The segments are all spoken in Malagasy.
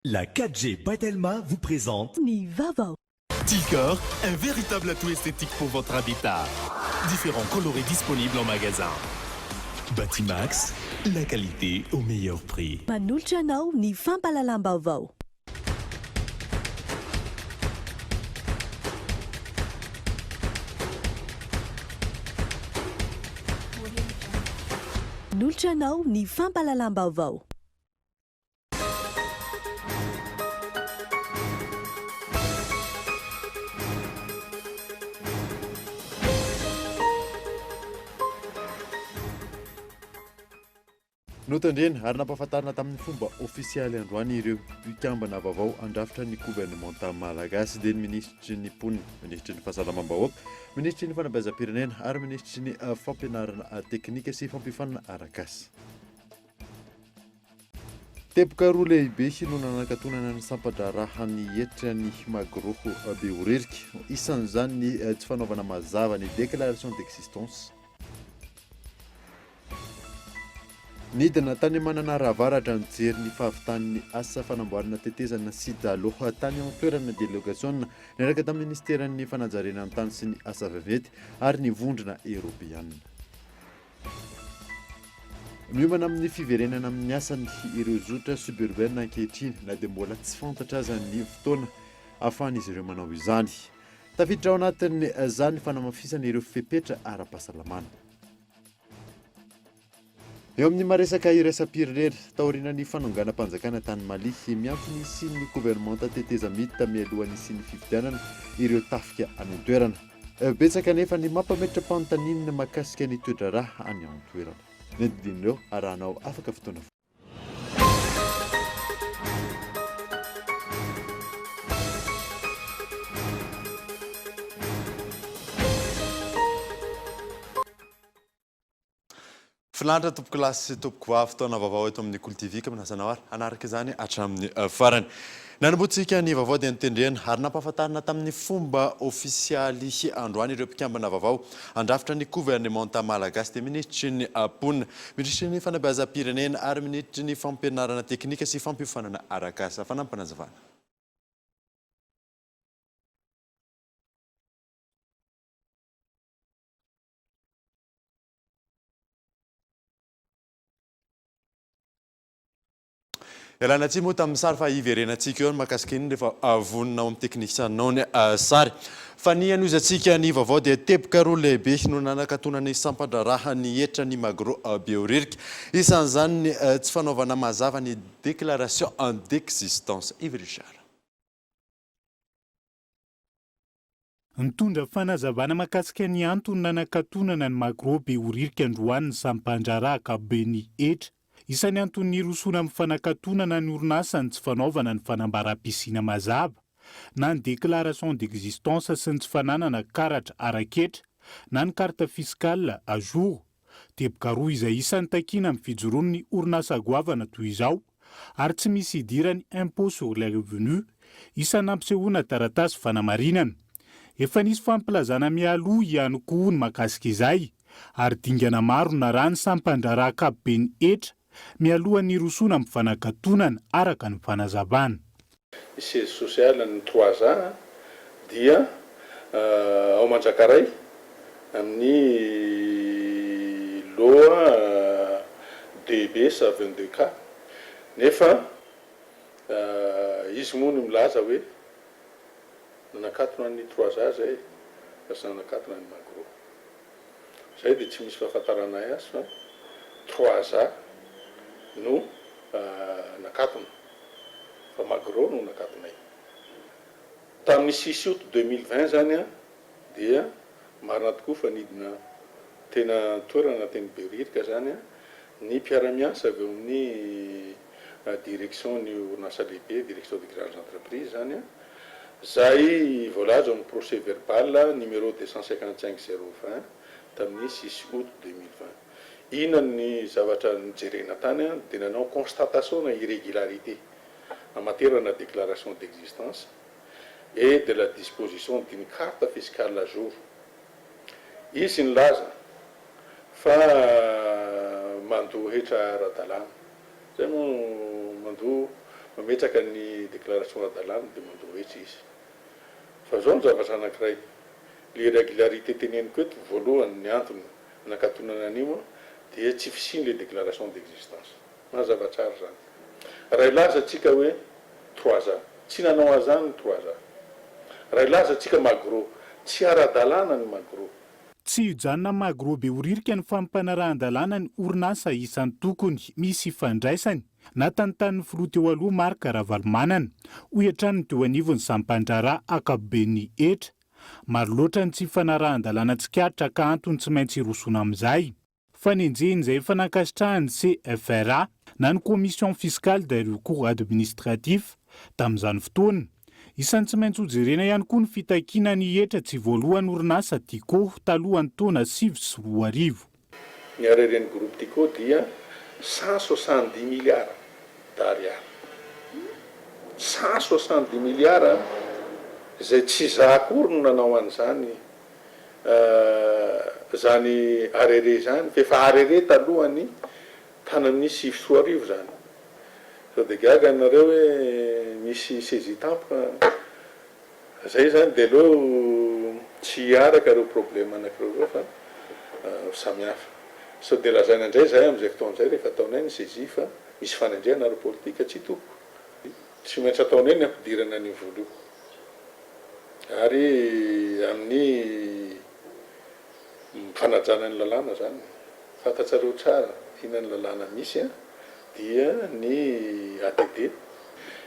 La 4G by Telma vous présente. Ny vaovao. Ticor, un véritable atout esthétique pour votre habitat. Différents coloris disponibles en magasin. Batimax, la qualité au meilleur prix. Manolotra anao ny fampahalalam-baovao. Manolotra anao ny fampahalalam-baovao. Notendrena ary nampahafantarina tamin'ny fomba ofisialy androany ireo mpikambana vaovao handrafitra ny governemanta malagasy dia ny minisitry ny mponina, minisitry ny fahasalamam-bahoaka, minisitry ny fanabeazam-pirenena ary minisitry ny fampianarana teknika sy fampiofanana arak'asa. Teboka roa lehibe no nanakatonana ny sampan-draharahan'ny hetra ny Magro Behoririka. Isan'izany ny tsy fanaovana mazava ny déclaration d'existence. Nidina tany Mananara Avaratra nijery ny fahavitan'ny asa fanamboarana tetezana sy dalo tany an-toerana ny delegasiona niaraka tamin'ny minisiteran'ny fanajariana ny tany sy ny asa vaventy ary ny vondrona eoropeanina. Miomana amin'ny fiverenana amin'ny asany ireo zotra suburbaine ankehitriny na dia mbola tsy fantatra aza ny fotoana ahafahan'izy ireo manao izany. Tafiditra ao anatin'izany ny fanamafisana ireo fepetra ara-pahasalamana. Eo amin'ny maha-resaka iraisam-pirenena, taorian'ny fanonganam-panjakana tany Mali, miantso ny hisian'ny governemanta tetezamita mialohan'ny hisian'ny fifidianana ireo tafika any an-toerana. Betsaka anefa ny mampametra-panontaniana mahakasika ny toe-draharaha any an-toerana. Ny andinindin'ireo arahanao afaka fotoana fohy. Finaritra tompokolahy sy tompokovavy, fotoana vaovao eto amin'ny Kolo TV ka manasa anao ary hanaraka izany hatramin'ny farany. Nanombohantsika ny vaovao dia notendrena ary nampahafantarina tamin'ny fomba ofisialy androany ireo mpikambana vaovao handrafitra ny governemanta malagasy dia minisitry ny mponina, minisitry ny fanabeazam-pirenena ary minisitry ny fampianarana teknika sy fampiofanana arak'asa. Fanampinazavana. Ialana tsiny moa tamin'ny sary fa hiverenantsika eo ny mahakasika iny rehefa vonona ao amin'ny teknisianao ny sary. Fa ny hanohizantsika ny vaovao dia teboka roa lehibe no nanakatonan'ny sampan-draharaha ny hetra ny Magro Behoririka. Isan'izany ny tsy fanaovana mazava ny déclaration d'existence. Yves Richard. Nitondra fanazavana mahakasika ny antony nanakatonana ny Magro Behoririka androany ny sampandraharaha ankapoben'ny hetra. Isan'ny antony nirosoana amin'ny fanakatonana ny orinasa ny tsy fanaovana ny fanambaram-pisiana mazava na ny déclaration d'existence sy ny tsy fananana karatra ara-ketra na ny carte fiscale à jour. Teboka roa izay isan'ny takiana amin'ny fijoroan'ny orinasa goavana toy izao ary tsy misy idiran'ny impôt sur les revenus isan'ny nampisehoana taratasy fanamarinana. Efa nisy fampilazana mialoha ihany koa ny mahakasika izay ary dingana maro narahan'ny sampan-draharaha ankapoben'ny hetra mialohan'ny hirosoana amin'ny fanakatonana araka ny fanazavana. Ny siège social ny trois A dia ao Manjakaray amin'ny lot deux B sa 22 K. Nefa izy moa no milaza hoe nanakatona ny trois A zay fa tsy nanakatona ny Magro. Zay dia tsy misy fahafantaranay azy fa trois A no nakatona fa Magro no nakatonay. Tamin'ny six août 2020 zany dia marina tokoa fa nidina tena an-toerana teny Behoririka zany ny mpiara-miasa avy eo amin'ny direction ny orinasa lehibe, direction des grandes entreprises zany, zay voalaza ao amin'ny procès verbal numéro 255 020 tamin'ny six août 2020. Inona ny zavatra nojerena tany dia nanao constatation na irrégularité en matière na déclaration d'existence et de la disposition d'une carte fiscale à jour. Izy nilaza fa mandoa hetra ara-dalàna. Zay moa mandoa. Mametraka ny déclaration ara-dalàna dia mandoa hetra izy. Fa zao ny zavatra anankiray, le irrégularité teneniko eto, voalohany ny antony nakatonana an'io dia tsy fisian'le déclaration d'existence. Mazava tsara izany. Raha hilaza tsika hoe trois A, tsy nanao an'izany ny trois A. Raha hilaza tsika magro, tsy ara-dalàna ny magro. Tsy hijanona Magro Behoririka ny fampanarahan-dalàna ny orinasa isan-tokony misy ifandraisany na tantanin'ny filoha teo aloha Marc Ravalomanana, hoy hatrany ny teo anivon'ny sampan-draharaha ankapoben'ny hetra. Maro loatra ny tsy fanarahan-dalàna tsikaritra ka antony tsy maintsy hirosoana amin'izay. Fanenjehina izay efa nankasitrahan'ny CFRA na ny Commission Fiscale des Recours Administratifs tamin'izany fotoana. Isan'ny tsy maintsy hojerena ihany koa ny fitakiana ny hetra tsy voalohan'ny orinasa Tiko talohan'ny taona 2009. Ny RRN Groupe Tiko dia 170 milliards d'ariary. 170 milliards izay tsy izaho akory no nanao an'izany Zany arere zany fa efa arere talohany tany amin'ny 2009 zany. Sao de gaga nareo hoe misy saisie tampoka zay zany de aleo tsy hiaraka reo problème anakireo reo fa ho samy hafa. Sao de lazaina ndray zahay amizay fotoana zay rehefa ataonay ny saisie fa misy fanendrehana ara politika tsy tompoko. Tsy maintsy ataonay ny hampidirana an'io vola io. Ary amin'ny fanajana ny lalàna izany, fantatsareo tsara inona ny lalàna misy dia ny ATD.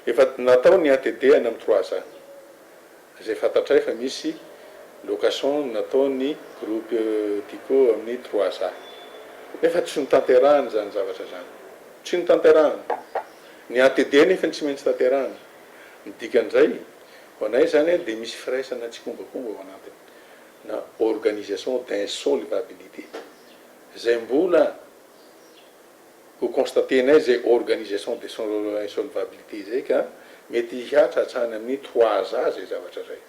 Efa natao ny ATD any amin'ny trois A, izay fantatray fa misy location nataon'ny groupe Tiko amin'ny trois A. Nefa tsy notanterahina izany zavatra izany. Tsy notanterahina. Ny ATD anefa tsy maintsy tanterahina. Ny dikan'izay, ho anay izany dia misy firaisana tsikombakomba ao anatiny, na organisation d'insolvabilité, izay mbola ho constater-nay izay organisation d'insolvabilité izay ka mety hihatra hatrany amin'ny trois A izay zavatra izay.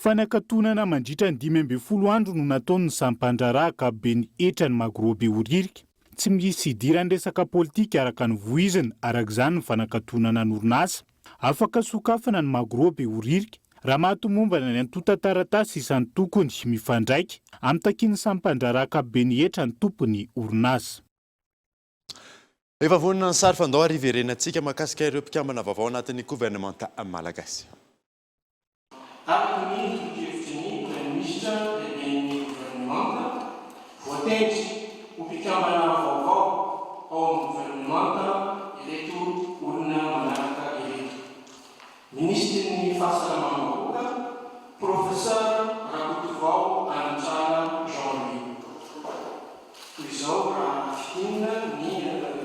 Fanakatonana mandritra ny 15 andro no nataon'ny sampandraharaha ankapoben'ny hetran'ny Magro Behoririka. Tsy misy idiran'ny resaka politika araka ny voizina, araka izany ny fanakatonana ny orinasa. Afaka sokafana ny Magro Behoririka raha mahatomombana ny antontan-taratasy isan-tokony mifandraika amin'ny takian'ny sampandraharaha ankapoben'ny hetra ny tompon'ny orinasa. Efa vonona ny sary fandao ary hiverenantsika mahakasika ireo mpikambana vaovao anatin'ny governemanta malagasy. Araka ny tolo-kevitry ny Praiminisitra lehiben'ny governemanta, voatendry ho mpikambana vaovao ao amin'ny governemanta ireto olona manaraka ireto, Minisitry ny Fahasalamam-bahoaka, Professeur Rakotovao Anitrala Jean Louis. Toy izao raha fintinina ny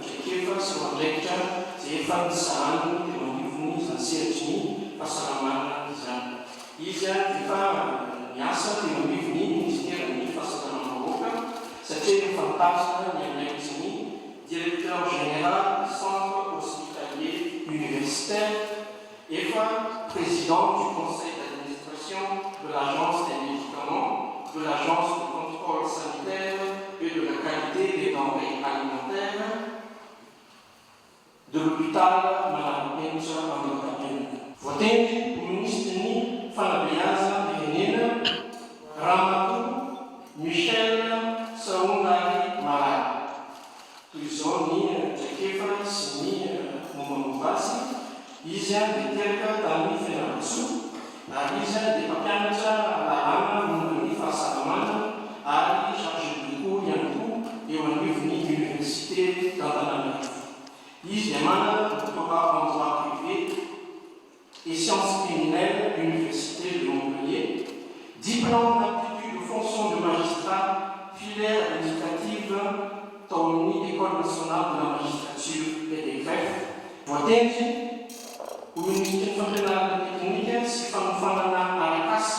traikefa sy ireo andraikitra izay efa nosahaniny teo anivon'ny izany sehatry ny fahasalamana izany. Izy dia efa niasa teo anivon'ny minisiteran'ny fahasalamam-bahoaka satria efa nitazona ny andraikitry ny Directeur Général Centre Hospitalier Universitaire, efa Président du Conseil d'administration de l'Agence des médicaments, de l'Agence de contrôle sanitaire et de la qualité des denrées alimentaires, de l'hôpital Manara-penitra Andohatapenina. Voatendry ho minisitry ny fanabeazam-pirenena Ramatoa Michelle Sahondary Malala. Toy izao ny traikefa sy ny mombamomba azy, izy dia teraka tany Fianarantsoa ary izy dia mpampianatra lalàna momba ny fahasalamana ary chargé de cours ihany koa eo anivon'ny Université d'Antananarivo. Izy dia manana doctorat en droit privé et sciences criminelles, Université de Montpellier, diplôme d'aptitude aux fonctions de magistrat, filière administrative tao amin'ny École nationale de la magistrature et des greffes. Voatendry ho minisitry ny fampianarana teknika sy fanofanana arak'asa,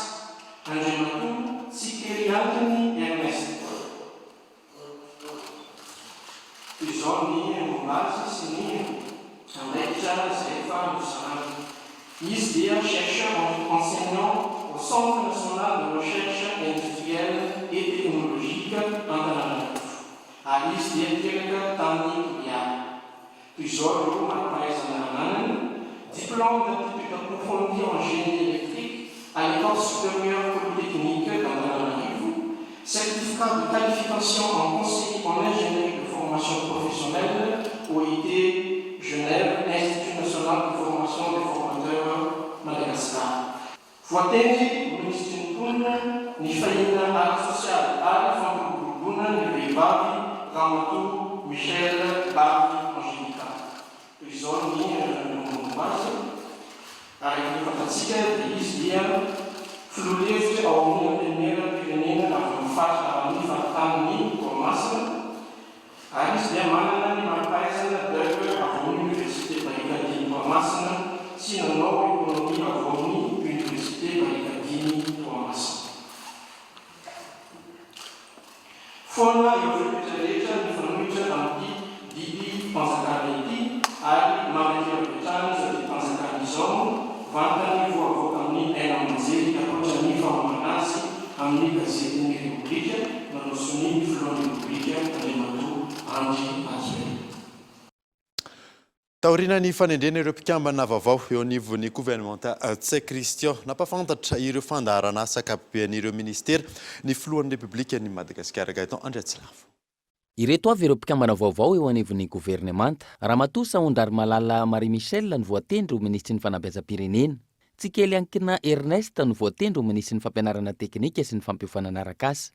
Andriamatoa Tsikely Antony Ernest. Toy izao ny momba azy sy ny andraikitra izay efa nosahaniny. Izy dia chercheur enseignant au Centre national de recherche industrielle et technologique Antananarivo ary izy dia niteraka tany Toliara. Toy izao ireo mari-pahaizana ananany. Diplôme d'études approfondies en génie électrique à l'École supérieure polytechnique d'Antananarivo, certificat de qualification en conseiller en ingénierie de formation professionnelle OIT Genève, Institut national de formation des formateurs Madagascar. Voatendry ho minisitry ny Mponina, ny Fiahiana ara-tsosialy ary Fampiroboroboana ny vehivavy Ramatoa Michelle Bavy Angelica. Toy izao ny mombamomba azy, Araka ny fantatsika dia izy dia filoha lefitra ao amin'ny Antenimieram-pirenena avy amin'ny faritra avy amin'ny faritanin'i Toamasina ary izy dia manana ny mari-pahaizana DEUG avy ao amin'ny Oniversite Barikadimy Toamasina sy nanao Ekonomia avy ao amin'ny Oniversite Barikadimy Toamasina. Foana ireo fepetra rehetra mifanohitra amin'ity didim-panjakana ity ary manan-kery avy hatrany izao didim-panjakana izao vantany vao avoaka amin'ny haino aman-jery ankoatra ny famoahana azy amin'ny gazetin'ny Repoblika nanao sonia ny filohan'ny Repoblika Andriamatoa Andry Rajoelina. Taorian'ny fanendrena ireo mpikambana vaovao eo anivon'ny governemanta Ntsay Christian, nampahafantatra ireo fandaharanasa ankapoben'ireo minisitera ny filohan'ny Repoblikan'i Madagasikara Gaëtan Andriatsilavo. Ireto avy ireo mpikambana vaovao eo anivon'ny governemanta. Ramatoa Sahondrarimalala Marie Michelle no voatendry ho minisitry ny fanabeazam-pirenena. Tsikeliankina Ernest no voatendry ho minisitry ny fampianarana teknika sy ny fampiofanana arak'asa.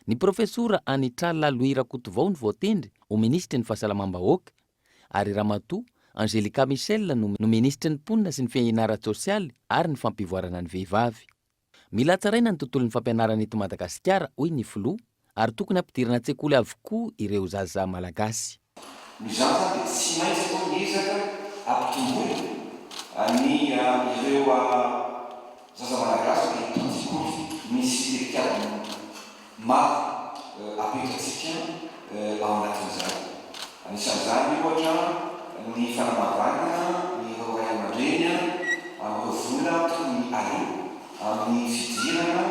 Ny Profesora Anitrala Louis Rakotovao no voatendry ho minisitry ny Fahasalamam-bahoaka ary Ramatoa Angelica Michel no no minisitry ny Mponina sy ny Fiahiana ara-tsosialy ary ny Fampivoarana ny vehivavy. Mila hatsaraina ny tontolon'ny fampianarana eto Madagasikara, hoy ny Filoha, ary tokony hampidirina an-tsekoly avokoa ireo zaza malagasy. Noho izany izany dia tsy maintsy atao ny ezaka hampitomboina ny ireo zaza malagasy mba hiditra an-tsekoly. Misy tetikady maro apetratsika ao anatin'izany. Anisan'izany ohatra ny fanamavana ireo ray aman-dreny amin'ireo vola tokony aloa amin'ny fidirana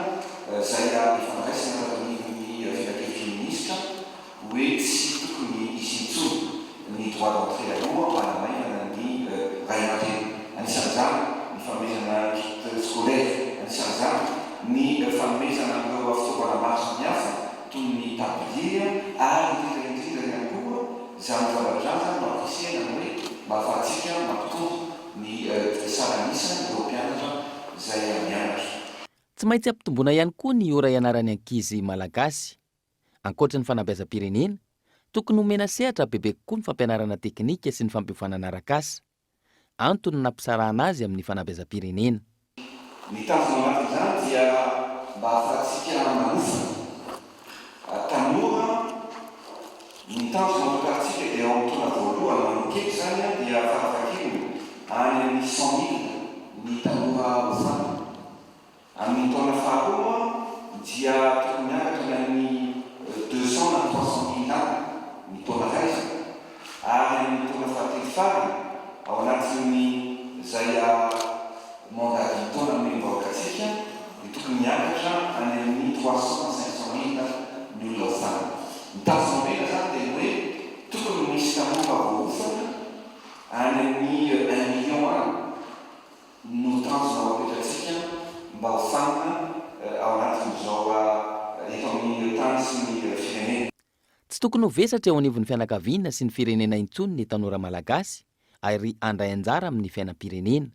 izay efa noraisina tato anivon'ny filankevitry ny minisitra. hoe tsy tokony hisy intsony ny droit d'entrée aloha mba hanamaivana ny ray aman-dreny. Anisan'izany ny fanomezana kit scolaire, anisan'izany ny fanomezana an'ireo fitaovana maro samihafa toy ny tablier ary indrindra indrindra ihany koa izany zavatra izany izany no ampirisihana ny hoe mba ahafahantsika mampitombo ny salan'isan'ireo mpianatra izay mianatra. Tsy maintsy ampitomboina ihany koa ny ora ianaran'ny ankizy malagasy. Ankoatry ny fanabeazam-pirenena, tokony homena sehatra bebe kokoa ny fampianarana teknika sy ny fampiofanana arak'asa. Antony nampisarahana azy amin'ny fanabeazam-pirenena. Ny tanjona anatin'izany dia mba hahafahantsika manofana tanora. Ny tanjona notarintsika dia ao amin'ny taona voalohany manomboka eto izany dia farafahakeliny any amin'ny 100 mille ny tanora hofanina. Amin'ny taona faharoa dia tokony miakatra any amin'ny 200 na 300 mille any ny taona raisina ary amin'ny taona fahatelo farany ao anatin'ny izay mandat dimy taona nomeny vahoaka antsika dia tokony miakatra any amin'ny 300 na 500 mille ny olona hofanina. Ny tanjona omena izany dia ny hoe tokony misy tanora voaofana any amin'ny un million any. no tanjona ho apetratsika mba ho fanina ao anatin'izao eto amin'ny tany sy ny firenena. Tsy tokony ho vesatra eo anivon'ny fianakaviana sy ny firenena intsony ny tanora malagasy ary handray anjara amin'ny fiainam-pirenena.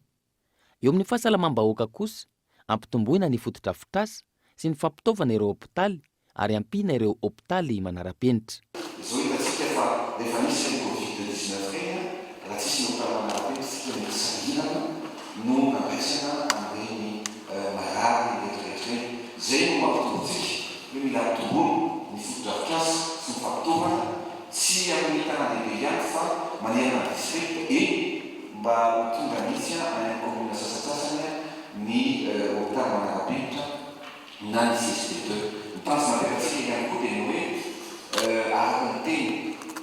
Eo amin'ny fahasalamam-bahoaka kosa, ampitomboina ny fotodrafitrasa sy ny fampitaovana ireo hopitaly ary ampiana ireo hopitaly manara-penitra. Izao hitantsika fa rehefa nisy ireny covid 19 ireny raha tsisy ny hopitaly manara-penitra isika mety sahirana no nandraisana an'ireny marary retraretra ireny. Izay no mampitombo antsika hoe mila ampitomboina ny fotodrafitrasa sy ny fampitaovana tsy amin'ny tanàn-dehibe ihany fa manerana ny distrikta eny mba ho tonga mihitsy any amin'ny kaominina sasantsasany ny hopitaly manara-penitra na ny CSB deux. Ny tanjona apetratsika ihany koa dia ny hoe araka ny teny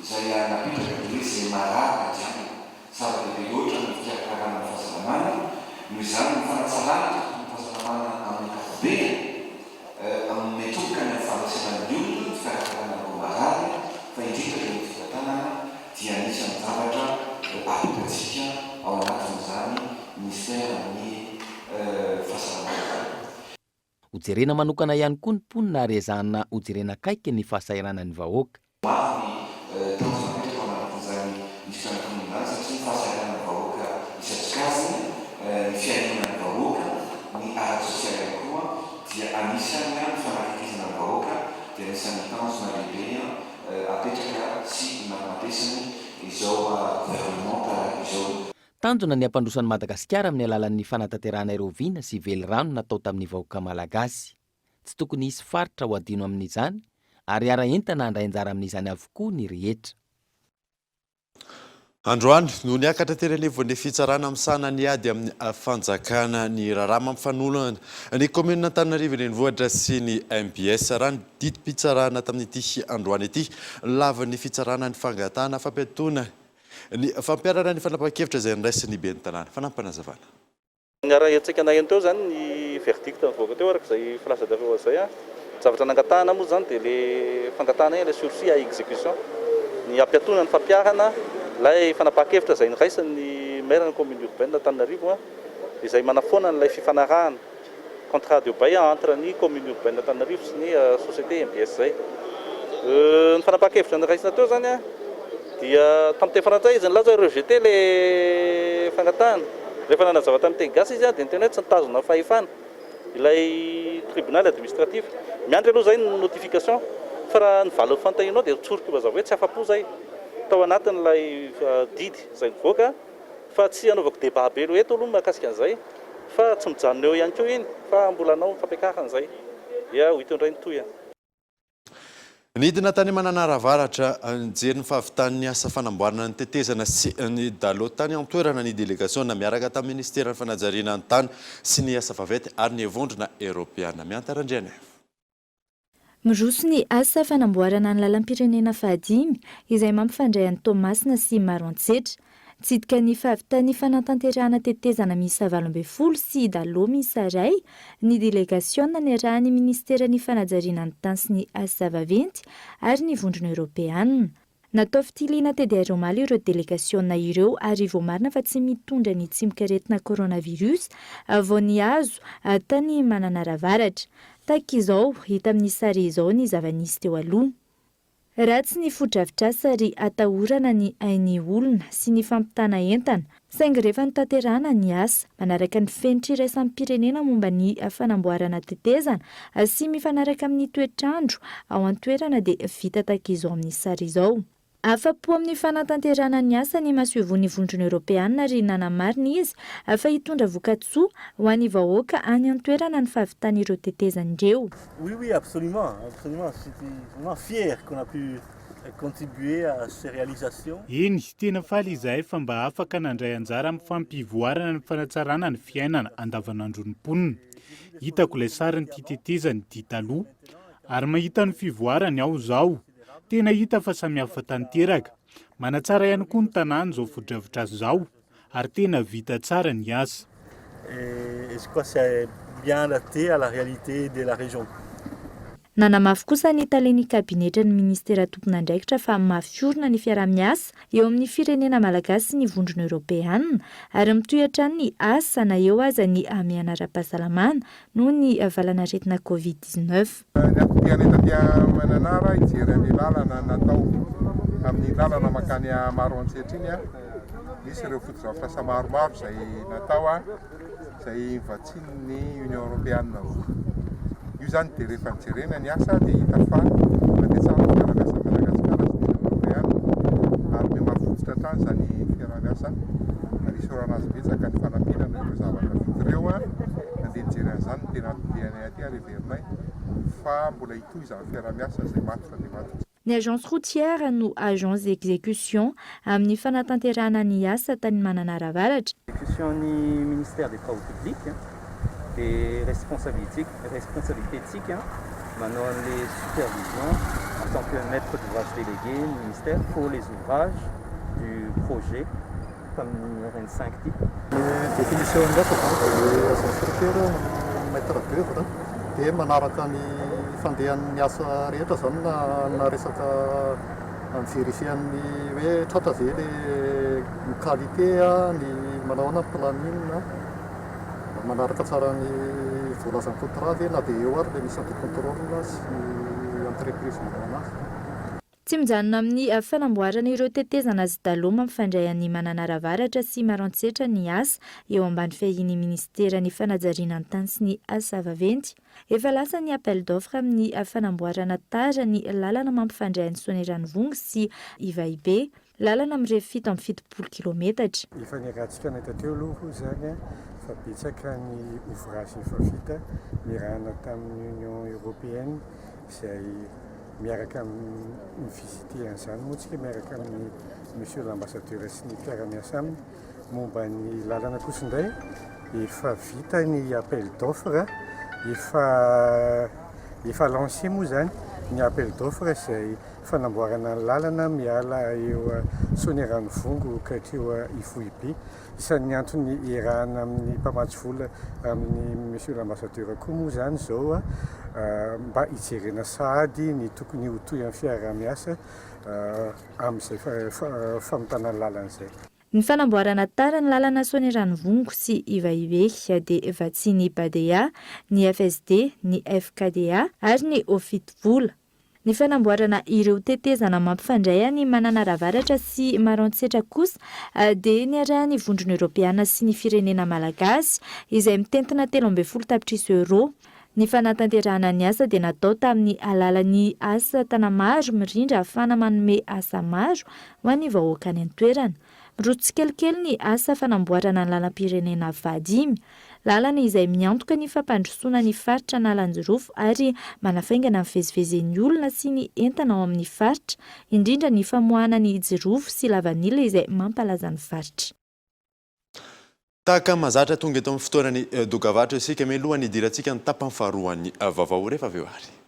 izay napetraka dia hoe izay marary dia jiaby. Zava-dehibe loatra ny fikarakarana ny fahasalamana, noho izany ny fanatsarana ny tontolom-pahasalamana amin'ny ankapobeny amin'ny mitomboka ny amin'ny fandraisana ny olona, ny fikarakarana ireo marary fa indrindra ireo fitantanana dia anisan'ny zavatra apetratsika ao anatin'izany. amin'ny fahasalamana izany. Hojerena manokana ihany koa ny mponina ary ezahana hojerena akaiky ny fahasahiranan'ny vahoaka. Maro ny tanjona apetraka ao anatin'izany minisitran'ny mponina izany satria ny fahasahiranan'ny vahoaka isan-tsokajiny, ny fiahiana ny vahoaka, ny ara-tsosialy ihany koa dia anisan'ny ny fanakaikizana ny vahoaka dia anisan'ny tanjona lehibe apetraka sy nahamatesany izao governemanta izao. Tanjona ny hampandroso an'i Madagasikara amin'ny alalan'ny fanatanterahana ireo vina sy velirano natao tamin'ny vahoaka malagasy. Tsy tokony hisy faritra ho adino amin'izany ary hiara-entana handray anjara amin'izany avokoa ny rehetra. Androany no niakatra teny anivon'ny fitsarana misahana ny ady amin'ny fanjakana ny raharaha mampifanolana ny kaominina Antananarivo Renivohitra sy ny mbs. Raha ny didim-pitsarana tamin'ity androany ity, lavin'ny fitsarana ny fangatahana fampiatoana Ny fampiharana ny fanapahan-kevitra izay noraisin'ny ben'ny tanàna. Fanampinazavana. Niara-hetsika naheno teo izany ny verdict nivoaka teo araka izay filazanareo azy izay. Ny zavatra nangatahana moa izany dia ilay fangatahana ilay sursis à exécution, ny hampiatoana ny fampiharana ilay fanapahan-kevitra izay noraisin'ny maire ny commune urbaine Antananarivo izay manafoana an'ilay fifanarahana. Contrat de bail entre ny commune urbaine Antananarivo sy ny société MBS izay. Ny fanapahan-kevitra noraisina teo izany dia tamin'ny teny frantsay izy nilaza hoe rejeter ilay fangatahana. Rehefa nanazava tamin'ny teny gasy izy dia niteny hoe tsy nitazona fahefana ilay tribunal administratif. Miandry aloha izay ny notification fa raha ny valin'ny fanontanianao dia tsoriko mazava hoe tsy afa-po izay tao anatin'ilay didy izay nivoaka. Fa tsy hanaovako débat be eto aloha mahakasika an'izay fa tsy mijanona eo ihany koa iny fa mbola hanao ny fampiakarana izay dia ho hita eo indray ny tohiny. Nidina tany Mananara Avaratra nijery ny fahavitan'ny asa fanamboarana ny tetezana sy ny Dalo tany an-toerana ny delegasiona miaraka tamin'ny Ministeran'ny Fanajariana ny Tany sy ny Asa Vaventy ary ny Vondrona Eoropeana. Miantara Andrianaivo. Miroso ny asa fanamboarana ny lalam-pirenena fahadimy izay mampifandray an'i Toamasina sy Maroantsetra. Nitsidika ny fahavitan'ny fanatanterahana tetezana miisa 18 sy dalo miisa iray ny delegasiona niarahan'ny minisiteran'ny fanajariana ny tany sy ny asa vaventy ary ny Vondrona Eoropeanina. Natao fitiliana TDR omaly ireo delegasiona ireo ary voamarina fa tsy mitondra ny tsimokaretina coronavirus vao nihazo tany Mananara Avaratra. Tahaka izao hita amin'ny sary izao ny zava-nisy teo aloha. Ratsy ny fotodrafitrasa ary atahorana ny ain'ny olona sy ny fampitana entana, saingy rehefa notanterahana ny asa, manaraka ny fenitra iraisam-pirenena momba ny fanamboarana tetezana sy mifanaraka amin'ny toetr'andro ao an-toerana dia vita tahaka izao amin'ny sary izao. Afa-po amin'ny fanatanterahana ny asa ny masoivohon'ny Vondrona Eoropeana ary nanamarina izy fa hitondra vokatsoa ho an'ny vahoaka any an-toerana ny fahavitan'ireo tetezana ireo. Oui oui absolument absolument je suis vraiment fier qu'on a pu contribuer à ces réalisations. Eny, tena faly izahay fa mba afaka nandray anjara amin'ny fampivoarana ny fanatsarana ny fiainana andavanandron'ny mponina. Hitako ilay sarin'ity tetezana ity taloha. Ary mahita ny fivoarany aho izao. Tena hita fa samihafa tanteraka. Manatsara ihany koa ny tanàna izao fotodrafitrasa izao ary tena vita tsara ny asa. Et je crois c'est bien adapté à la réalité de la région. Nanamafy kosa ny talen'ny kabinetran'ny minisitera tompon'andraikitra fa mafy orina ny fiaraha-miasa eo amin'ny firenena malagasy sy ny Vondrona Eoropeanina ary mitohy hatrany ny asa na eo aza ny hamehana ara-pahasalamana noho ny valanaretina Covid 19. Ny antom-pianay taty Mananara hijery an'ilay lalana natao amin'ny lalana mankany Maroantsetra iny, misy ireo fotodrafitrasa maromaro izay natao. izay vatsian'ny Union Europeana vola. Io izany dia rehefa jerena ny asa dia hita fa mandeha tsara ny fiaraha-miasa Madagasikara sy ny Union Europeana ary miha-mavitrika hatrany izany fiaraha-miasa ary isaorana azy betsaka ny fanampiana noho ireo zavatra vita ireo. Nandeha nijery an'izany ny tena antom-dianay aty ary heverinay fa mbola hitohy izany fiaraha-miasa izay matotra dia matotra. Ny Agence routière no agence d'exécution amin'ny fanatanterahana ny asa tany Mananara Avaratra. Exécution ny ministère des travaux publics dia responsabilité responsabilité-tsika manao an'le supervision en tant que maître d'ouvrage délégué ny ministère pour les ouvrages du projet tamin'ny RN 5 ity. Ny définition ny asa zany dia ny agence routière no maître d'oeuvre dia manaraka ny fandehan'ny asa rehetra zany na na resaka mi-verifier an'ny hoe tratra ve le ny qualité ny manao ahoana ny planning. Manaraka tsara ny voalazan'ny contrat ve na dia eo ary ilay mission de contrôle sy ny entreprise manao anazy. Tsy mijanona amin'ny fanamboarana ireo tetezana sy dalo mampifandray an'i Mananara Avaratra sy Maroantsetra ny asa eo ambany fiahian'ny minisiteran'ny fanajariana ny tany sy ny asa vaventy. Efa lasa ny appel d'offre amin'ny fanamboarana tara ny lalana mampifandray an'i Soanieranivongo sy Ivahibe. Lalana mirefy 77 kilometatra. Efa niarahantsika nahita teo aloha hoy izany fa betsaka ny ouvrage efa vita niarahana tamin'ny Union Européenne izay miaraka mi-visiter an'izany moa tsika miaraka amin'ny Monsieur l'ambassadeur sy ny mpiara-miasa aminy. Momba ny lalana kosa indray efa vita ny appel d'offre, efa efa lancé moa izany ny appel d'offre izay fanamboarana ny lalana miala eo Soaniranivongo ka hatreo Ivohibe. Isan'ny antony iarahana amin'ny mpamatsy vola amin'ny Monsieur l'ambassadeur koa moa izany izao mba hijerena sahady ny tokony ho tohin'ny fiaraha-miasa amin'izay famitana ny lalana izay. Ny fanamboarana tara ny lalana Soaniranivongo sy Ivahibe dia vatsian'ny Badea, ny FSD, ny FKDA ary ny Ofit Vola. Ny fanamboarana ireo tetezana mampifandray an'i Mananara Avaratra sy Maroantsetra kosa dia niarahan'ny Vondrona Eoropeana sy ny firenena malagasy, izay mitentina 13 tapitrisa euros. Ny fanatanterahana ny asa dia natao tamin'ny alalan'ny asa tanamaro mirindra ahafahana manome asa maro ho an'ny vahoaka any an-toerana. Miroso tsikelikely ny asa fanamboarana ny lalam-pirenena fahadimy. Lalana izay miantoka ny fampandrosoana ny faritra Analanjirofo ary manafaingana ny fivezivezen'ny olona sy ny entana ao amin'ny faritra, indrindra ny famoahana ny jirofo sy lavanila izay mampalaza ny faritra. Tahaka ny mahazatra, tonga eto amin'ny fotoanan'ny dokavarotra isika mialohan'ny hidirantsika ny tapany faharoan'ny vaovao rehefa avy eo ary.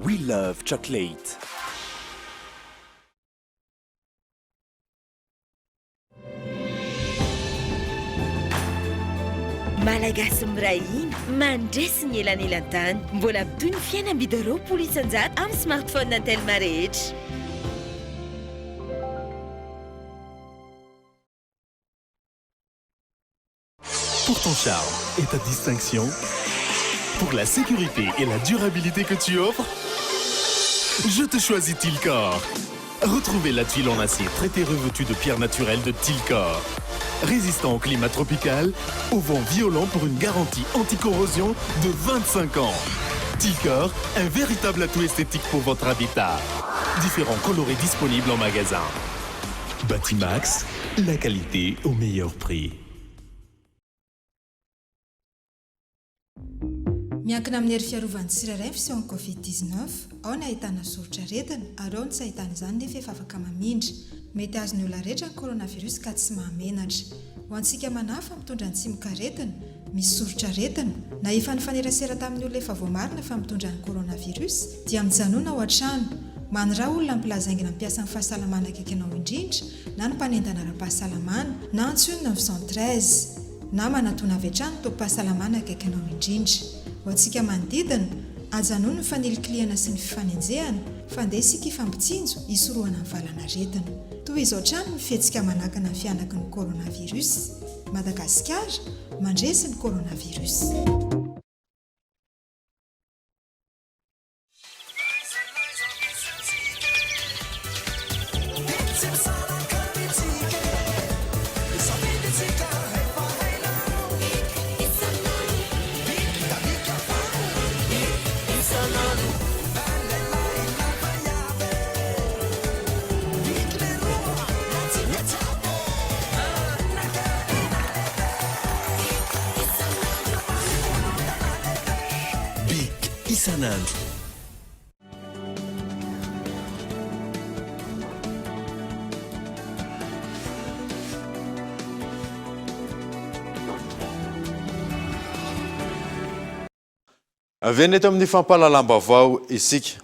We love chocolate. Malagasy miray hina, mandresy ny elanelan-tany. Mbola mitohy ny fihenam-bidy 20% amin'ny smartphone Telma rehetra. Pour ton charme et ta distinction, pour la sécurité et la durabilité que tu offres, je te choisis Tilcor. Retrouvez la tuile en acier traitée revêtue de pierre naturelle de Tilcor. Résistant au climat tropical, au vent violent pour une garantie anticorrosion de 25 ans. Tilcor, un véritable atout esthétique pour votre habitat. Différents coloris disponibles en magasin. Batimax, la qualité au meilleur prix. Miankina amin'ny hery fiarovan'ny tsirairay ny fisehon'ny Covid 19, ao ny ahitana soritr'aretina ary ao ny tsy ahitana izany nefa efa afaka mamindra. Mety azon'ny olona rehetra ny coronavirus ka tsy mahamenatra. Ho antsika manahy fa mitondra ny tsimokaretina, misy soritr'aretina, na efa nifanerasera tamin'ny olona efa voamarina fa mitondra ny coronavirus, dia mijanona ao an-trano. Maniraha olona mpilaza haingana mpiasan'ny fahasalamana akaiky anao indrindra na ny mpanentana ara-pahasalamana, na antsoy ny 913. Na manatona avy hatrany tobim-pahasalamana akaiky anao indrindra. Ho antsika manodidina, ajanony ny fanilikilihana sy ny fifanenjehana, fa ndeha isika hifampitsinjo hisorohana ny valanaretina. Tohizo hatrany ny fihetsika manakana ny fihanaky ny coronavirus. Madagasikara, mandresy ny coronavirus. Bic isan'andro. Averina eto amin'ny fampahalalam-baovao isika.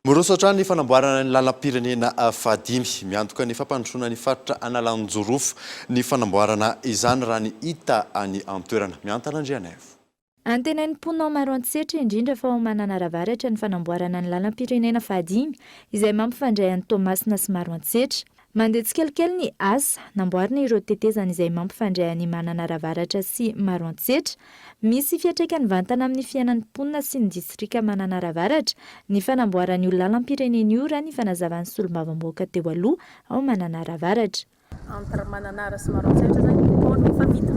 Miroso hatrany ny fanamboarana ny lalam-pirenena fahadimy. Miantoka ny fampandrosoana ny faritra Analanjirofo ny fanamboarana izany raha ny hita any an-toerana. Miantana Andrianaivo. Antenain'ny mponina ao Maroantsetra, indrindra fa ao Mananara Avaratra ny fanamboarana ny lalam-pirenena fahadimy izay mampifandray an'i Toamasina sy Maroantsetra. Mandeha tsikelikely ny asa, namboarina ireo tetezana izay mampifandray an'i Mananara Avaratra sy Maroantsetra. Misy fiantraikany mivantana amin'ny fiainan'ny mponina sy ny distrika Mananara Avaratra ny fanamboarana io lalam-pirenena io raha ny fanazavan'ny solombavambahoaka teo aloha ao Mananara Avaratra. Entre Mananara sy Maroantsetra zany ny pont no efa vita.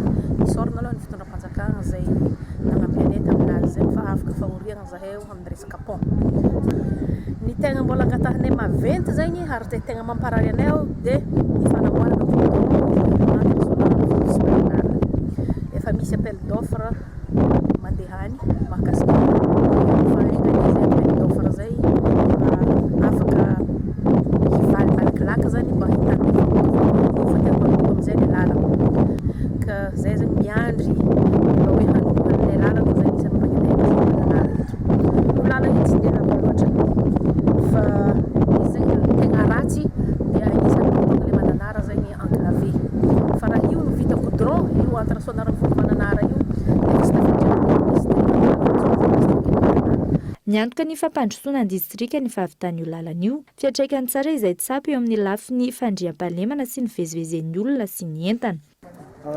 Isaorana aloha ny fitondram-panjakana izay nanampy anay tamin'azy izay fa afaka fahoriana zahay amin'ny resaka pont. Ny tegna mbola angatahinay maventy zegny ary zay tegna mamparary anay ao dia ny fanamboarana goudron entre Soanarana sy Mananara. Efa misy appel d'offre mandeha any mahakasika io fa enga anie zay appel d'offre zay mba afaka hivaly malakilaky zany mba hitan'ny vahoaka fa efa tegna manomboka amizay ny lalana ka zay zegny miandry mba hoe hanomboka an'ilay lalana zay anisan'ny mampagnetaheta zay Mananara eto. Io lalana io tsy dia lava loatra fa izy zegny tegna ratsy dia anisan'ny mahatonga le Mananara zegny enclavé fa raha io no vita goudron io entre Soanarivony Mananara io dia tsy tafiditra anatin'ny district intsony zany district Mananara. Niantoka ny fampandrosoana ny distrika ny fahavitan'io lalana io. Fiantraikany tsara izay tsapa eo amin'ny lafiny fandriampahalemana sy ny fivezivezen'ny olona sy ny entana.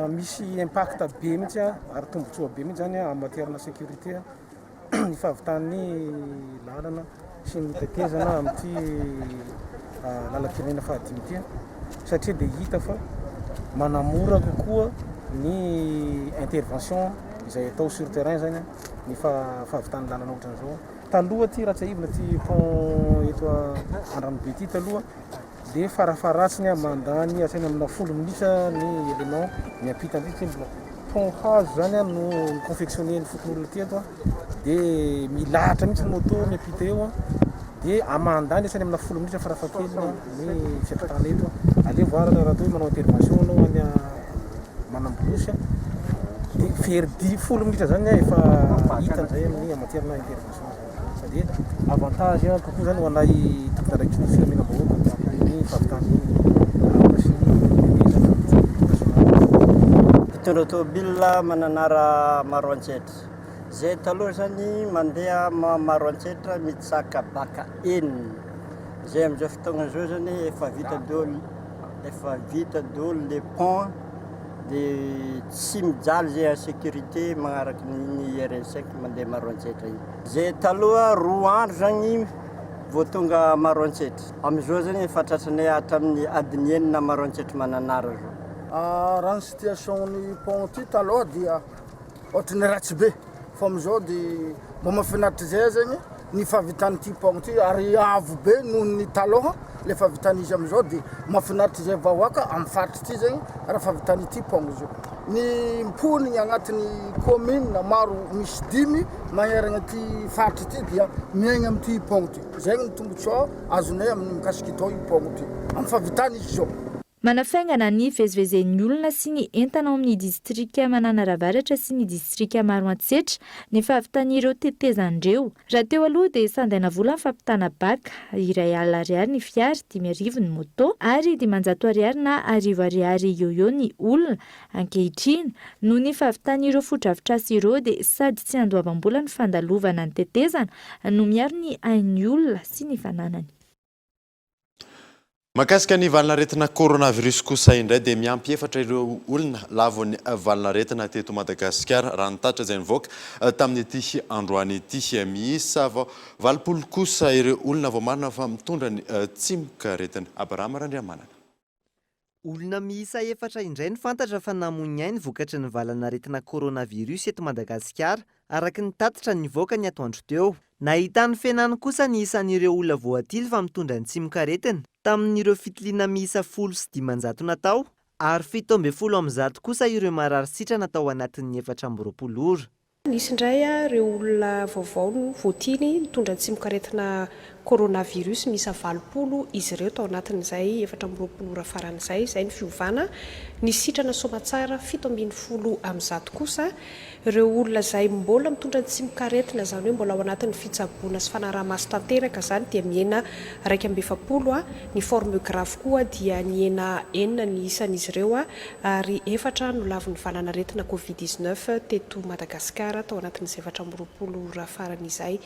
Misy impact be mihitsy ary tombotsoa be mihitsy zany en matière na sécurité ny fahavitan'ny lalana sy ny tetezana amin'ity lalam-pirenena fahadimy ity satria dia hita fa manamora kokoa ny intervention izay atao sur terrain zany ny fahavitan'ny lalana ohatran'izao. Taloha ity raha tsiahivina ity pont eto Andranobe ity taloha dia farafaharatsiny mandany hatrany amina folo minitra ny élément miampita an'ity satria mbola pont hazo zany no ni-confectionner-n'ny fokonolona aty eto dia milahatra mihitsy ny moto miampita eo dia mandany hatrany amina folo minitra farafahakeliny ny fiampitana eto. Aleo voarana raha toa hoe manao intervention anao any Manambolosy dia very di folo minitra zany efa hita zay amin'ny en matière na intervention zany. Fa dia avantage kokoa zany ho anay tompon'andraikitry ny filaminam-bahoaka ny fahavitan'ny lalana sy ny tetezana amin'ity nationale. Mpitondra tômôbila mananara Maroantsetra. Zay taloha zany mandeha Maroantsetra mitsaka baka enina. Zay amizao fotoagna zao zany efa vita daholo efa vita daholo le pont de tsy mijaly zay en sécurité magnaraky ny RN 5 mandeha Maroantsetra iny. Zay taloha roa andro zagny vao tonga Maroantsetra, amizao zany efa tratranay hatramin'ny adiny enina Maroantsetra Mananara zao. Raha ny situation ny pont ty taloha dia ohatran'ny ratsy be fa amizao de mba mahafinaritra zay zegny ny fahavitan'ity pont ty ary avo be noho ny taloha le fahavitan'izy amizao de mahafinaritra zay vahoaka amin'ny faritry ty zegny raha fahavitan'ity pont zao. Ny mponigny agnatin'ny commune maro misy dimy magnerana ty faritry ty dia miaigna amin'ity pont ty, zegny ny tombotsoa azonay amin'ny mikasika itô pont ty amin'ny fahavitan'izy zao. Manafaingana ny fivezivezen'ny olona sy ny entana ao amin'ny distrika Mananara Avaratra sy ny distrika Maroantsetra ny fahavitan'ireo tetezana ireo. Raha teo aloha dia sandaina vola ny fampitana bac, 1000 ariary ny fiara, 5000 ny moto ary 500 ariary na 1000 ariary eo eo ny olona. Ankehitriny, noho ny fahavitan'ireo fotodrafitrasa ireo dia sady tsy andoavam-bola ny fandalovana ny tetezana no miaro ny ain'ny olona sy ny fananany. Mahakasika ny valanaretina coronavirus kosa indray dia miampy efatra ireo olona lavon'ny valanaretina teto Madagasikara raha ny tatitra izay nivoaka tamin'ity androany ity. Miisa 80 kosa ireo olona voamarina fa mitondra ny tsimokaretina. Abrahama Randriamanana. Olona miisa efatra indray no fantatra fa namoy ny ainy vokatry ny valanaretina coronavirus eto Madagasikara, araka ny tatitra nivoaka ny atoandro teo. Nahitany fihenany kosa ny isan'ireo olona voatily fa mitondra ny tsimokaretina, tamin'ireo fitiliana miisa 510 natao, ary 117 kosa ireo marary sitrana tao anatin'ny 24 ora. Nisy indray ireo olona vaovao no voatily nitondra ny tsimokaretina coronavirus miisa 80 izy ireo tao anatin'izay 24 ora farany izay. Izay ny fiovana. Ny sitrana soamatsara 117 kosa. Ireo olona izay mbola mitondra ny tsimokaretina, izany hoe mbola ao anatin'ny fitsaboana sy fanaraha-maso tanteraka izany dia mihena 41. Ny forme grave koa dia nihena enina ny isan'izy ireo ary efatra no lavon'ny valanaretina Covid 19 teto Madagasikara tao anatin'izay 24 ora farany izay.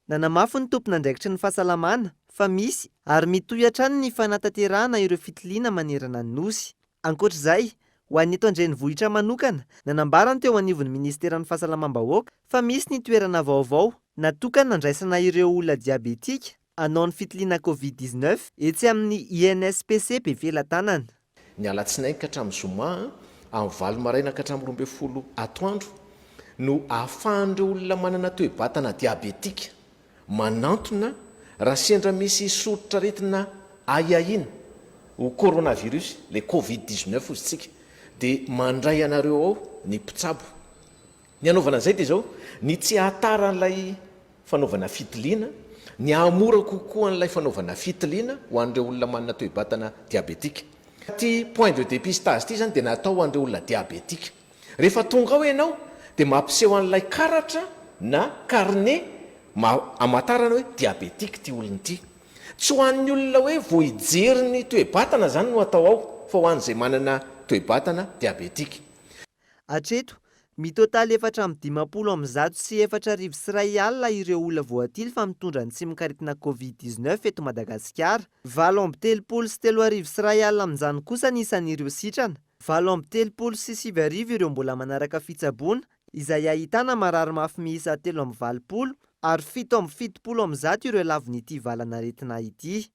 Nanamafy ny tompon'andraikitry ny fahasalamana fa misy ary mitohy hatrany ny fanatanterahana ireo fitiliana manerana ny Nosy. Ankoatra izay, ho an'ny eto an-drenivohitra manokana, nanambara ny teo anivon'ny minisiteran'ny Fahasalamam-bahoaka fa misy ny toerana vaovao natokana handraisana ireo olona diabetika hanao ny fitiliana Covid 19 etsy amin'ny INSPC Befelatanana. Ny alatsinainy ka hatramin'ny zoma amin'ny valo maraina ka hatramin'ny 12 atoandro no ahafahan'ireo olona manana toe-batana diabetika manantona raha sendra misy soritr'aretina ahiahiana ho coronavirus, ilay covid 19 hozy tsika, dia mandray anareo ao ny mpitsabo. Ny hanaovana an'izay dia izao, ny tsy hahatara an'ilay fanaovana fitiliana, ny hahamora kokoa an'ilay fanaovana fitiliana ho an'ireo olona manana toe-batana diabetika. Ity point de dépistage ity izany dia natao ho an'ireo olona diabetika. Rehefa tonga ao ianao dia mampiseho an'ilay karatra na carnet hamantarana hoe diabetique ity olona ity. Tsy ho an'ny olona hoe vao hijery ny toe-batana izany no atao ao fa ho an'izay manana toe-batana diabetique. Hatreto, mitotaly 154 ireo olona voatily fa mitondra ny tsimokaretina Covid 19 eto Madagasikara. 1038 amin'izany kosa ny isan'ireo sitrana. 1038 ireo mbola manaraka fitsaboana, izay ahitana marary mafy miisa 83 ary 177 ireo lavon'ity valan'aretina ity.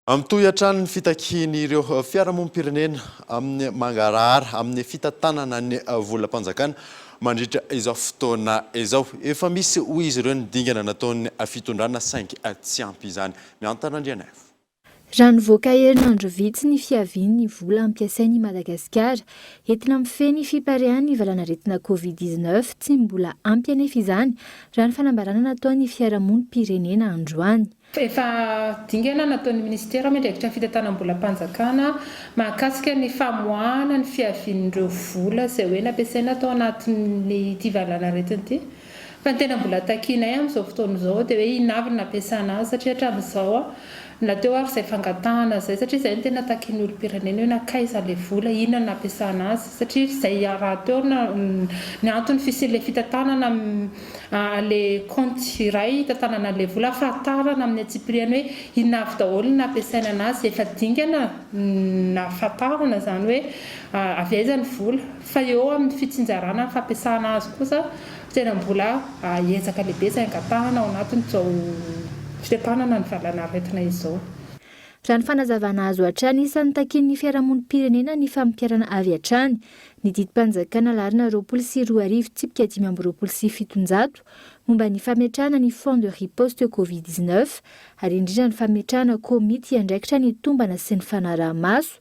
Mitohy hatrany ny fitakian'ireo fiarahamonim-pirenena amin'ny mangarahara amin'ny fitantanana ny volam-panjakana mandritra izao fotoana izao. Efa misy hoy izy ireo ny dingana nataon'ny fitondrana saingy tsy ampy izany. Miantana Andrianaivo. Raha nivoaka herinandro vitsy ny fiavian'ny vola ampiasain'i Madagasikara entina mifehy ny fiparehan'ny valanaretina Covid 19, tsy mbola ampy anefa izany, raha ny fanambarana nataon'ny fiarahamonim-pirenena androany. Efa dingana nataon'ny minisitera miandraikitra ny fitantanam-bolam-panjakana mahakasika ny famoahana ny fiavian'ireo vola izay hoe nampiasaina tao anatin'ity valanaretina ity. Fa ny tena mbola takianay amin'izao fotoana izao dia hoe inona avy no nampiasana azy satria hatramin'izao na teo ary izay fangatahana izay satria izay no tena takian'ny olom-pirenena hoe nankaiza ilay vola, inona no nampiasana azy satria izay rahateo ny anton'ny fisian'ilay fitantanana ilay kaonty iray hitantanana an'ilay vola ahafantarana amin'ny antsipiriany hoe inona avy daholo no nampiasaina an'azy, efa dingana nahafantarana izany hoe avy aiza ny vola. Fa eo amin'ny fitsinjarana ny fampiasana azy kosa tena mbola ezaka lehibe izay angatahana ao anatin'izao fitantanana ny valanaretina izao. Raha ny fanazavana azo hatrany, isan'ny takian'ny fiarahamonim-pirenena ny fampiharana avy hatrany ny didim-panjakana laharana 2020 tsipika 725 momba ny fametrahana ny Fonds de riposte Covid 19 ary indrindra ny fametrahana komity hiandraikitra ny tombana sy ny fanaraha-maso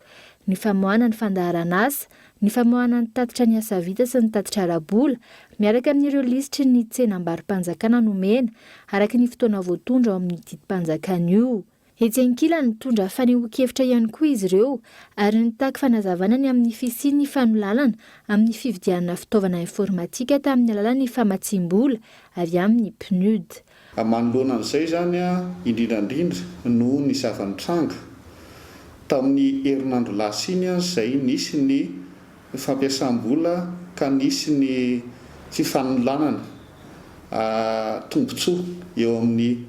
ny famoahana ny fandaharan'asa, ny famoahana ny tatitra ny asa vita sy ny tatitra ara-bola, miaraka amin'ireo lisitry ny tsenam-baro-panjakana nomena, araka ny fotoana voatondro ao amin'io didim-panjakana io. Etsy ankilany, nitondra fanehoan-kevitra ihany koa izy ireo ary nitaky fanazavana ny amin'ny fisian'ny fanolanana amin'ny fividianana fitaovana informatika tamin'ny alalan'ny famatsiam-bola avy amin'ny PNUD. Manoloana an'izay izany, indrindra indrindra noho ny zava-nitranga tamin'ny herinandro lasa iny izay nisy ny fampiasam-bola ka nisy ny fifanolanana tombontsoa eo amin'ny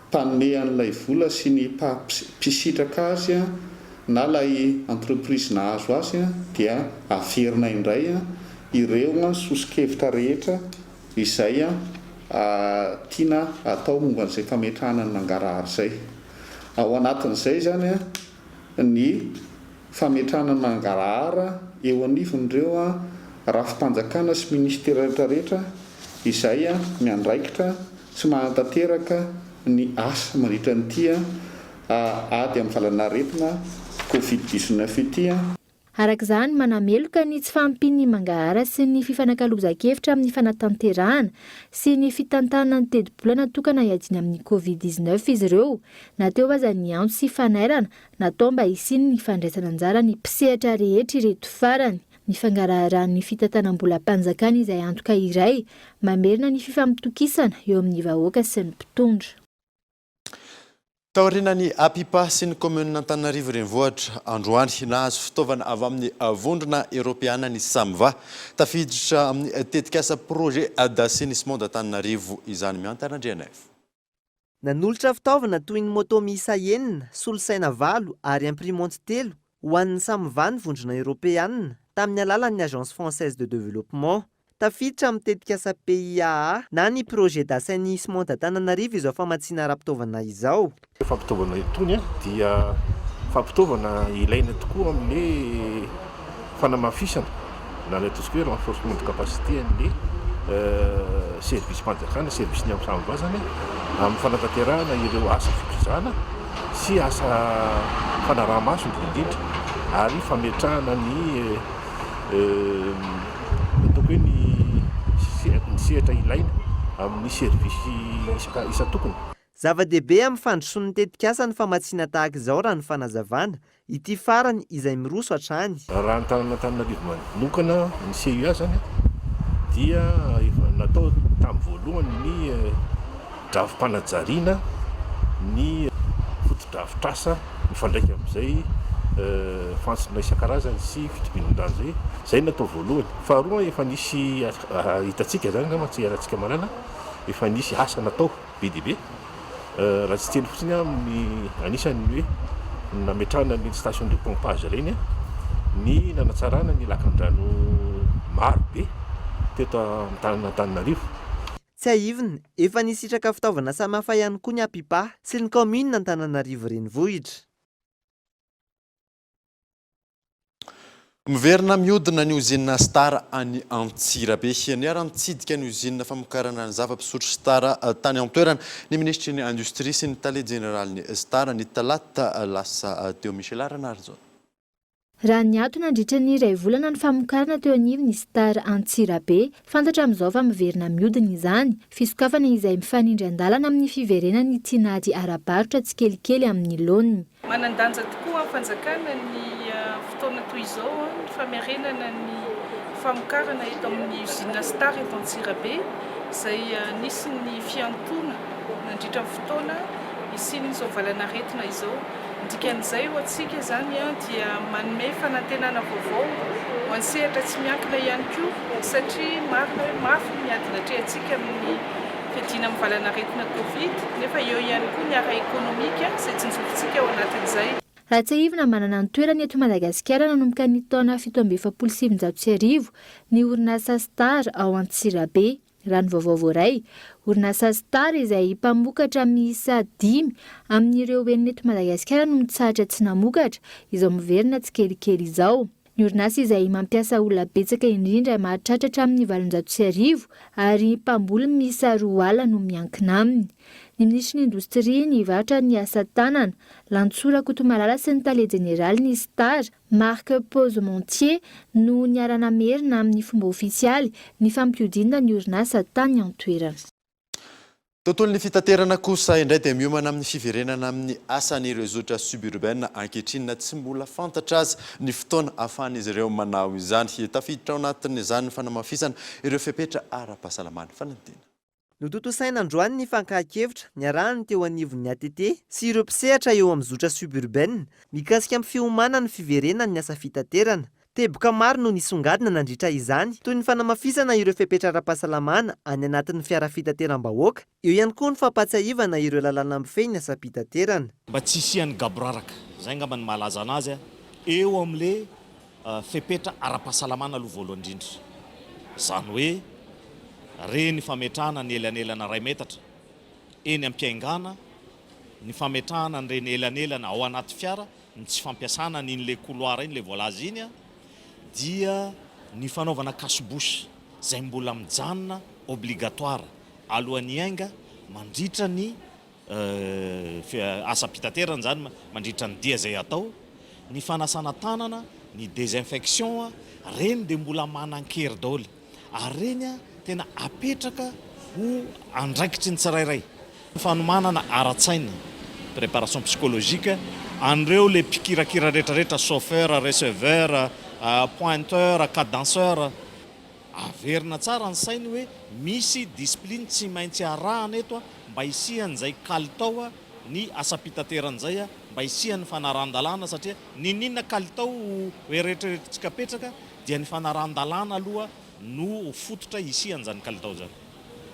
mpanome an'ilay vola sy ny mpisitraka azy na ilay entreprise nahazo azy dia averina indray ireo soso-kevitra rehetra izay tiana atao momba an'izay fametrahana ny mangarahara izay. Ao anatin'izay izany ny fametrahana ny mangarahara eo anivon'ireo rafi-panjakana sy minisitera rehetra rehetra izay miandraikitra sy manatanteraka ny asa mandritra an'ity ady amin'ny valanaretina covid 19 ity. Araka izany, manameloka ny tsy fahampian'ny mangahara sy ny fifanakalozan-kevitra amin'ny fanatanterahana sy ny fitantanana ny tetibola natokana hiadiana amin'ny Covid 19 izy ireo, na teo aza ny antso sy fanairana natao mba hisian'ny fandraisana anjara ny mpisehatra rehetra ireto farany. Ny fangaraharahan'ny fitantanam-bolam-panjakana izay antoka iray mamerina ny fifampitokisana eo amin'ny vahoaka sy ny mpitondra. Taorian'ny Apipa sy ny kaominina Antananarivo Renivohitra, androany, nahazo fitaovana avy amin'ny Vondrona Eoropeana ny Samva. Tafiditra amin'ny tetikasa Projet d'assainissement d'Antananarivo izany. Mihanta Randrianaivo. Nanolotra fitaovana toy ny moto miisa enina, solosaina valo ary imprimante telo ho an'ny Samva ny Vondrona Eoropeanina tamin'ny alalan'ny Agence Française de Développement. Tafiditra amin'ny tetikasa PIAA na ny Projet d'Assainissement d'Antananarivo izao famatsiana ara-pitaovana izao. Fampitaovana itony dia fampitaovana ilaina tokoa amin'ny fanamafisana na ilay ataontsika hoe renforcement de capacité an'ny service-mpanjakana, service-n'ny amin'ny zany amin'ny fanatanterahana ireo asa fikojana sy asa fanaraha-maso indrindra indrindra ary fametrahana ny Ataoko hoe ny sehatra ilaina amin'ny servisy isan-tokony. Zava-dehibe amin'ny fandrosoan'ny tetikasa ny famatsiana tahaka izao raha ny fanazavana, ity farany izay miroso hatrany. Raha ny tanàn'Antananarivo manokana, ny CUA izany dia efa natao tamin'ny voalohany ny drafi-panajariana ny fotodrafitrasa mifandraika amin'izay fantsona isan-karazany sy fitobian-drano izay. Izay no natao voalohany. Faharoa, efa nisy hitantsika izany angamba tsy iarahantsika mahalala, efa nisy asa natao be dia be. Raha tsy hiteny fotsiny aho amin'ny anisan'ny hoe nametrahana an'ireny station de pompage ireny, ny nanatsarana ny lakan-drano maro be teto amin'ny tanàn'Antananarivo. Tsiahivina, efa nisitraka fitaovana samihafa ihany koa ny Apipa sy ny kaominina Antananarivo Renivohitra. Miverina mihodina ny ozinina Star any Antsirabe. Niara-nitsidika ny ozinina famokarana ny zava-pisotro Star tany an-toerana ny minisitry ny Indostria sy ny tale jeneralin'ny Star ny talata lasa teo, Michela Ranarijaona. Raha niato nandritra ny iray volana ny famokarana teo anivon'ny Star Antsirabe, fantatra amin'izao fa miverina mihodina izany, fisokafana izay mifanindry an-dalana amin'ny fiverenan'ny tinady ara-barotra tsikelikely amin'ny laoniny. Manan-danja tokoa amin'ny fanjakana ny fotoana toy izao ny famerenana ny famokarana eto amin'ny usine Star eto Antsirabe izay nisy ny fiantoana nandritra ny fotoana hisian'izao valan'aretina izao. Ny dikan'izay ho antsika izany dia manome fanantenana vaovao ho an'ny sehatra tsy miankina ihany koa satria marina hoe mafy ny ady natrehantsika amin'ny fiadiana amin'ny valanaretina Covid nefa eo ihany koa ny ara-ekonomika izay tsinjovintsika ao anatin'izay. Raha tsiahivina, manana ny toerany eto Madagasikara nanomboka ny taona 1947 ny orinasa Star ao Antsirabe. Raha ny vaovao voaray, orinasa Star izay mpamokatra miisa dimy amin'ireo enina eto Madagasikara no mitsahatra tsy namokatra, izao miverina tsikelikely izao. Ny orinasa izay mampiasa olona betsaka indrindra mahatratra hatramin'ny 1800 ary mpamboly miisa 20 no miankina aminy. Ny minisitry ny Indostria, ny varotra ary ny asa tanana, Lantsoa Rakotomalala sy ny tale jeneralin'ny Star, Marc Posemontier no niara-namerina amin'ny fomba ofisialy ny fampihodinana ny orinasa tany an-toerana. Tontolon'ny fitaterana kosa indray dia miomana amin'ny fiverenana amin'ny asany ireo zotra suburbaine ankehitriny na tsy mbola fantatra aza ny fotoana ahafahan'izy ireo manao izany. Tafiditra ao anatin'izany ny fanamafisana ireo fepetra ara-pahasalamana. Fanadihadiana. Notontosaina androany ny fankahan-kevitra niarahan'ny teo anivon'ny ATT sy ireo mpisehatra eo amin'ny zotra suburbaine mikasika amin'ny fiomanan'ny fiverenan'ny asa fitaterana. Teboka maro no nisongadina nandritra izany toy ny fanamafisana ireo fepetra ara-pahasalamana any anatin'ny fiara fitateram-bahoaka, eo ihany koa ny fampahatsiahivana ireo lalàna mifehy ny asam-pitaterana. Mba tsy hisian'ny gaboraraka, izay angamba no mahalaza anazy eo amin'ilay Fepetra ara-pahasalamana aloha voalohany indrindra, izany hoe reny fametrahana ny elanelana iray metatra eny am-piaingàna, ny fametrahana an'ireny elanelana ao anaty fiara, ny tsy fampiasana an'iny ilay couloir iny ilay voalaza iny dia ny fanaovana cache-bouche izay mbola mijanona obligatoire alohan'ny hiainga mandritra ny Asam-pitaterana izany mandritra ny dia izay atao, ny fanasana tanana, ny désinfection, ireny dia mbola manan-kery daholo ary ireny tena apetraka ho andraikitry ny tsirairay. Fanomanana ara-tsaina, préparation psychologique, an'ireo le mpikirakira rehetrarehetra, chauffeur, receveur, pointeur, cadenceur, averina tsara ny sainy hoe misy discipline tsy maintsy arahana eto mba hisian'izay kalitao ny asam-pitaterana izay, mba hisian'ny fanarahan-dalàna satria n'inon'inona kalitao eritreretintsika apetraka dia ny fanarahan-dalàna aloha no fototra hisian'izany kalitao izany.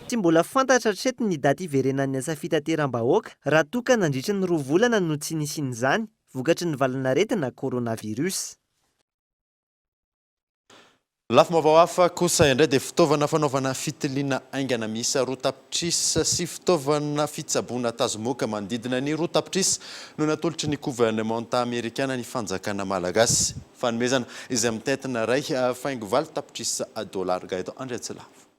Tsy mbola fantatra hatreto ny daty hiverenan'ny asa fitateram-bahoaka raha toa ka nandritry ny roa volana no tsy nisian'izany, vokatry ny valanaretina coronavirus. Lafim-baovao hafa kosa indray dia fitaovana fanaovana fitiliana haingana miisa 2 tapitrisa sy fitaovana fitsaboana tazomoka manodidina ny 2 tapitrisa no natolotry ny governemanta amerikana ny fanjakana malagasy. Fanomezana izay mitentina 1,8 tapitrisa dolara. Gaëtan Andriatsilavo.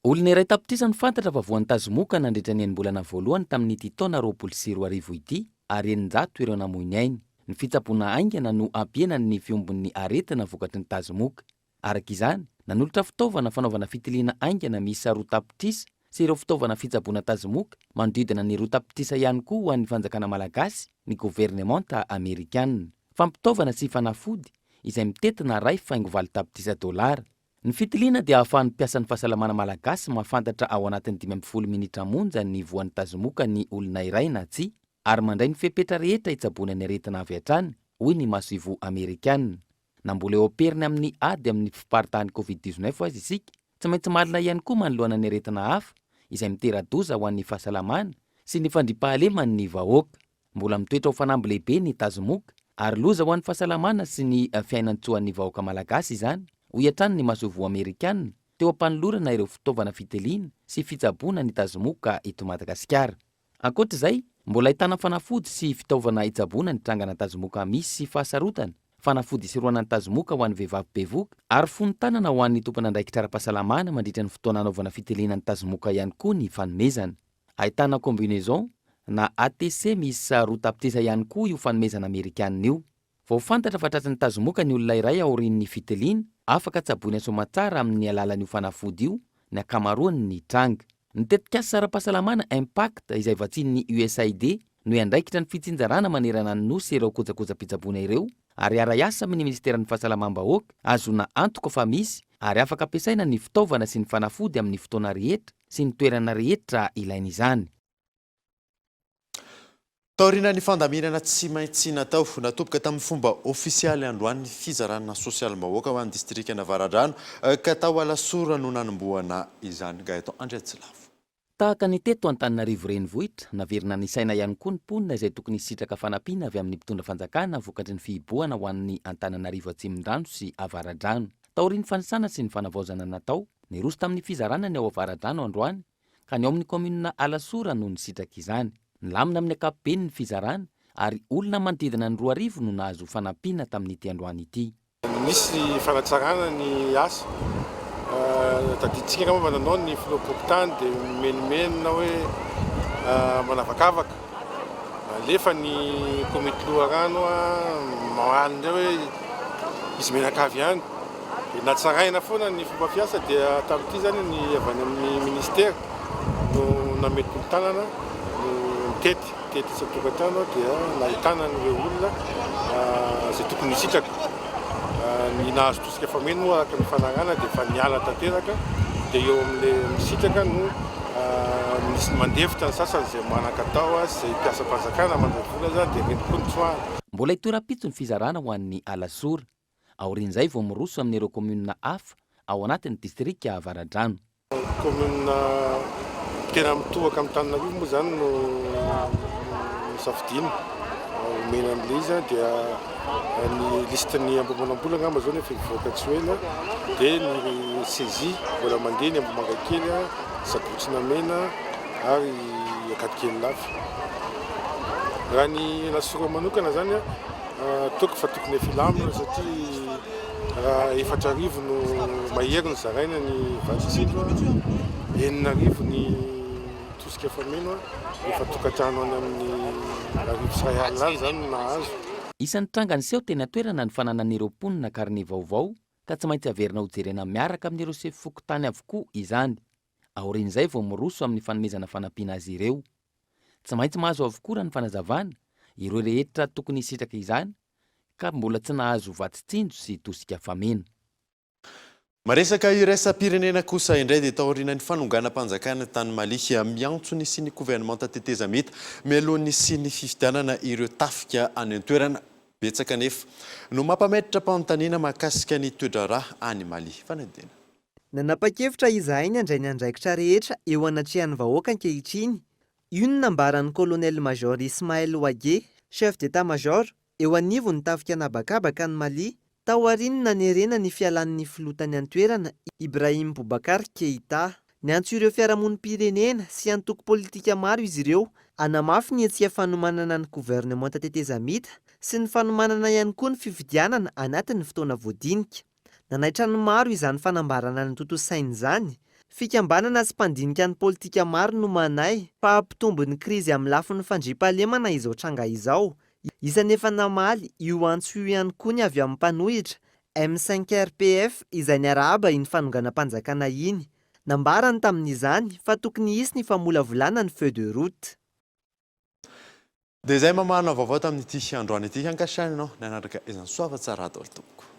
Olona 1 tapitrisa no fantatra fa voan'ny tazomoka nandritra ny enim-bolana voalohany tamin'ity taona 2020 ity ary 600 ireo namoy ny ainy. Ny fitsaboana haingana no hampihena ny fiombon'ny aretina vokatry ny tazomoka. Araka izany, nanolotra fitaovana fanaovana fitiliana haingana miisa 2 tapitrisa sy ireo fitaovana fitsaboana tazomoka manodidina ny 2 tapitrisa ihany koa ho an'ny fanjakana malagasy ny governemanta amerikana. Fampitaovana sy fanafody izay mitentina 1,8 tapitrisa dolara. Ny fitiliana dia ahafahan'ny mpiasan'ny fahasalamana malagasy mahafantatra ao anatin'ny 15 minitra monja ny voan'ny tazomoka ny olona iray na tsia, ary mandray ny fepetra rehetra hitsaboana ny aretina avy hatrany, hoy ny masoivoho amerikana. Na mbola eo am-periny amin'ny ady amin'ny fiparitahan'ny Covid 19 aza isika, tsy maintsy malina ihany koa manoloana ny aretina hafa izay mitera-doza ho an'ny fahasalamana sy ny fandriampahaleman'ny vahoaka. Mbola mitoetra ho fanamby lehibe ny tazomoka ary loza ho an'ny fahasalamana sy ny fiainan-tsoan'ny vahoaka malagasy izany, hoy hatrany ny masoivoho amerikana teo am-panolorana ireo fitaovana fitiliana sy fitsaboana ny tazomoka eto Madagasikara. Ankoatra izay, mbola ahitana fanafody sy fitaovana hitsaboana ny trangana tazomoka misy fahasarotana, fanafody hisorohana ny tazomoka ho an'ny vehivavy bevohoka ary fonon-tanana ho an'ny tompon'andraikitra ara-pahasalamana mandritra ny fotoana anaovana fitiliana ny tazomoka ihany koa ny fanomezana. Ahitana combinaison na ATC miisa 2 tapitrisa ihany koa io fanomezana amerikanina io. Vao fantatra fa tratry ny tazomoka ny olona iray aorian'ny fitiliana, afaka tsaboina soamatsara amin'ny alalan'io fanafody io ny ankamaroan'ny tranga. Ny tetikasa ara-pahasalamana Impact izay vatsian'ny USAID no hiandraikitra ny fitsinjarana manerana ny Nosy ireo kojakojam-pitsaboana ireo ary hiara-hiasa amin'ny Minisiteran'ny Fahasalamam-bahoaka ahazoana antoka fa misy ary afaka ampiasaina ny fitaovana sy ny fanafody amin'ny fotoana rehetra sy ny toerana rehetra ilaina izany. Taorian'ny fandaminana tsy maintsy natao, natomboka tamin'ny fomba ofisialy androany ny fizarana sosialim-bahoaka ho an'ny distrikan'Avaradrano, ka tao Alasora no nanombohana izany. Gaëtan Andriatsilavo. Tahaka ny teto Antananarivo Renivohitra, naverina nisaina ihany koa ny mponina izay tokony hisitraka fanampiana avy amin'ny mpitondra fanjakana vokatry ny fihibohana ho an'ny Antananarivo Atsimondrano sy Avaradrano. Taorian'ny fanisana sy ny fanavaozana natao, niroso tamin'ny fizarana ny ao Avaradrano androany, ka ny ao amin'ny kaominina Alasora no nisitraka izany. Nilamina amin'ny ankapobeny ny fizarana ary olona manodidina ny 2000 no nahazo fanampiana tamin'ity androany ity. Nisy fanatsarana ny asa. Tadidintsika angamba fa nanao ny filoham-pokontany dia mimenomenona hoe manavakavaka. Alefa ny komity loharano mamaly indray hoe izy mianakavy ihany. Dia natsaraina foana ny fomba fiasa dia tamin'ity izany ny avy any amin'ny ministera no namehy tolo-tanana no nitety, nitety isan-tokantrano dia nahitana an'ireo olona izay tokony hisitraka. Ny nahazo tosika fameno moa araka ny fanarahana dia efa niala tanteraka dia eo amin'ilay misitraka no misy mandefitra ny sasany izay manan-katao sy izay mpiasam-panjakana mandray vola aza dia ireny koa no tsoahana. Mbola hitoeram-pitso ny fizarana ho an'ny Alasora. Aorian'izay vao miroso amin'ireo kaominina hafa ao anatin'ny distrika Avaradrano. Kaominina tena mitohaka amin'Antananarivo moa izany no nosafidiana homena an'ilay izy dia ny listin'ny Ambohimanambola angamba izao no efa hivoaka tsy ho ela dia ny saisie mbola mandeha ny Ambohimangakely, Sabotsy Namehana ary Ankadikely Ilafy. Raha ny Alasora manokana izany Ataoko fa tokony efa hilamina satria raha 4000 no mahery no zaraina ny vatsy tsinjo, 6000 ny tosika fameno, efa tokantrano any amin'ny 1100 any izany no nahazo. Isan'ny tranga niseho teny an-toerana ny fananan'ireo mponina karne vaovao ka tsy maintsy averina hojerena miaraka amin'ireo sefo fokontany avokoa izany. Aorian'izay vao miroso amin'ny fanomezana fanampiana azy ireo. Tsy maintsy mahazo avokoa raha ny fanazavana, ireo rehetra tokony hisitraka izany ka mbola tsy nahazo vatsy tsinjo sy tosika fameno. Maresaka iraisam-pirenena kosa indray dia taorian'ny fanonganam-panjakana tany Mali, miantso ny hisian'ny governemanta tetezamita mialohan'ny hisian'ny fifidianana ireo tafika any an-toerana. Betsaka anefa no mampametra-panontaniana mahakasika ny toe-draharaha any Mali. Fanadihadiana. Nanapa-kevitra izahay ny handray ny andraikitra rehetra eo anatrehan'ny vahoaka ankehitriny. Io no nambaran'ny Colonel Major Ismaël Wagué, Chef d'Etat-Major, eo anivon'ny tafika an'habakabaka any Mali, taorian'ny nanerena ny fialan'ny filoha tany an-toerana, Ibrahim Boubacar Keïta. Niantso ireo fiarahamonim-pirenena sy antoko politika maro izy ireo hanamafy ny hetsika fanomanana ny governemanta tetezamita sy ny fanomanana ihany koa ny fifidianana anatin'ny fotoana voadinika. Nanaitra ny maro izany fanambarana notontosainy izany. Fikambanana sy mpandinika ny politika maro no manahy fa hampitombo ny krizy amin'ny lafiny fandriampahalemana izao tranga izao. Isan'ny efa namaly io antso io ihany koa ny avy amin'ny mpanohitra, M5RPF, izay niarahaba iny fanonganam-panjakana iny. Nambarany tamin'izany fa tokony hisy ny famolavolana ny feuille de route. Dia izay mamarana vaovao tamin'ity androany ity. Ankasitrahana ianao nanaraka izany. Soava tsara daholo tompoko.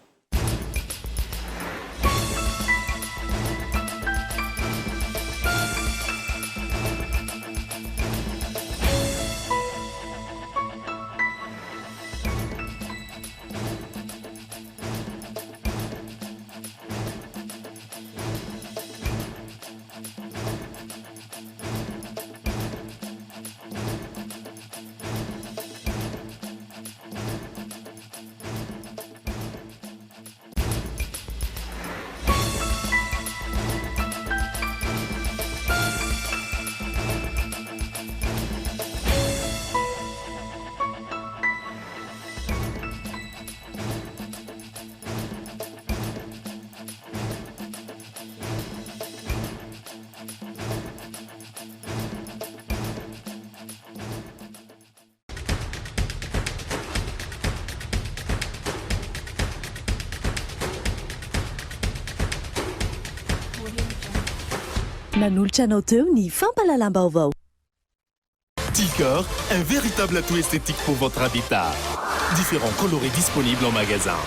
Nanolotra anao teo ny fampahalalam-baovao. Ticor, un véritable atout esthétique pour votre habitat. Différents coloris disponibles en magasin.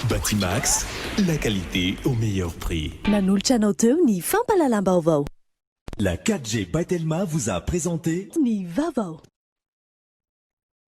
Batimax, la qualité au meilleur prix. Nanolotra anao teo ny fampahalalam-baovao. La 4G by Telma vous a présenté. Ny vaovao.